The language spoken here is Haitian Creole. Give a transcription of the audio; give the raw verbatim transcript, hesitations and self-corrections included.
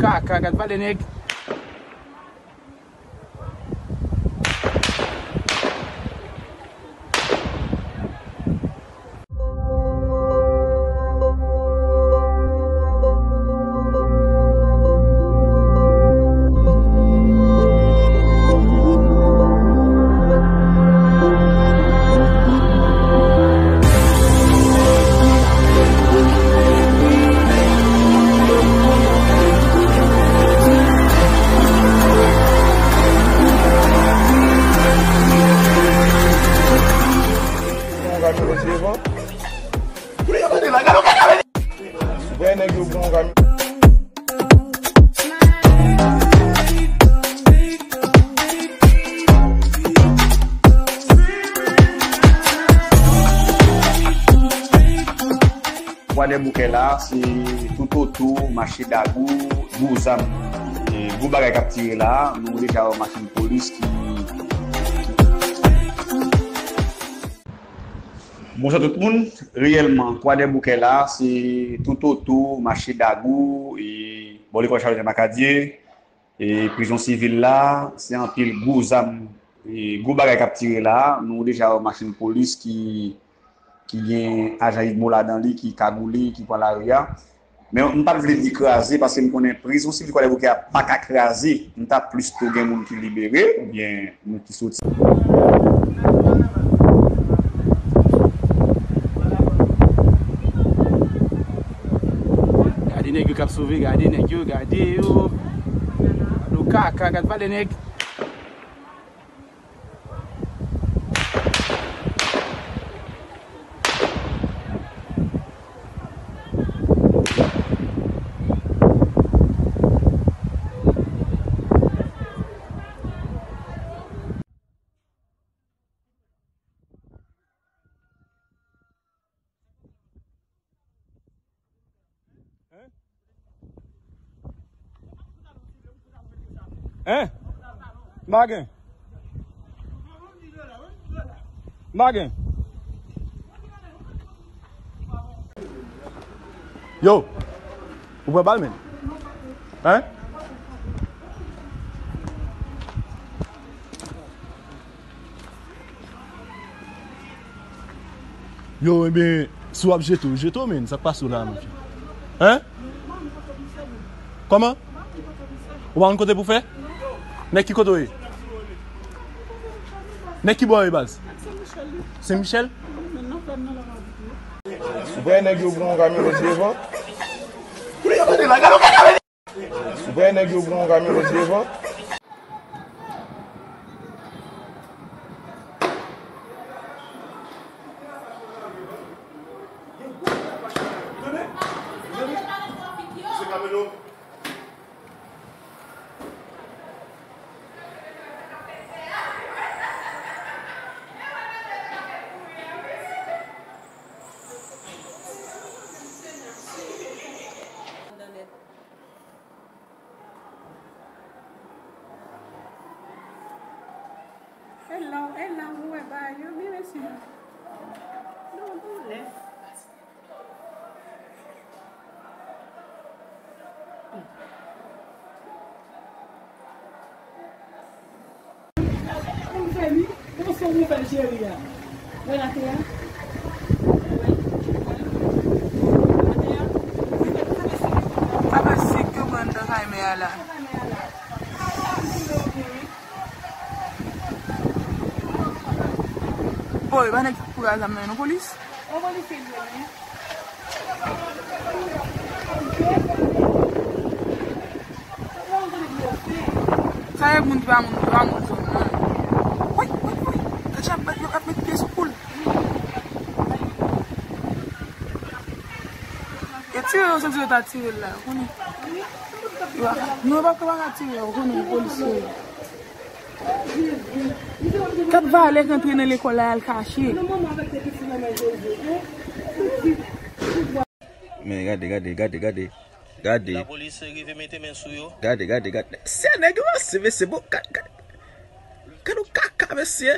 Kaka, gad vale nèg. Vre nèg yo pran yon kamyon. Kwadèboukè la, se toutotou mache Dagou, gwo zam. E gwo bagay k ap tire la, nou deja wè machin polis ki Bonswa tout moun. Reyèlman, Kwadèboukè la, se toutotou mache Dagou, e bò lekòl Charlemagne Macadieu, e prizon sivil la, se anpil gwo zam, e gwo bagay k ap tire la. Nou deja wè machin polis ki, ki gen ajan UDMO ladan li, ki kagoule, ki pran lari a. Men m pa t vle di kraze, paske m konnen prizon sivil Kwadèboukè a pa ka kraze. M ta plis tou gen moun ki libere, oubyen moun ki soti. Gade nèg yo k ap sove, gade nèg yo, gade yo. Gade yo kaka, gad vale nèg. Hein? M pa gen. M pa gen. Yo, ou pran bal, men? Hein? Yo, ebyen, si w ap jete, w jete w, men, sa k pase w la, mon frè? Hein? Kòman? Ou pa konn kote pou fè? Nèg ki kote w ye? Nèg ki bò w ye, baz? Sen Michèl? Ou wè nèg yo pran yon kamyonèt devan? Ou wè nèg yo pran yon kamyonèt devan? E la, e la, ou wè bagay yo, men mesye. Non, doulè. Sa fè sik yo pran anndan kay mè a la. Boy, pa nèg pou gaz la, men non, polis. Sa e moun ki pa moun, ki pa moun zòn nan. Woy, woy, woy. Gad jan ap, ap met pye sou kou l. E tire yo, santi yo ta tire l la, konnen. Yo pa ka, non, yo pa, yo pa ka tire yo, konnen, polisye yo. Gad valè k antre nan lekòl la, y al kache. Men gade, gade, gade, gade. Gade. Lapolis rive mete men sou yo. Gade, gade, gade. Se nèg yo ranse, mesye, bon, gade, gade. Gade yon kaka, mesye.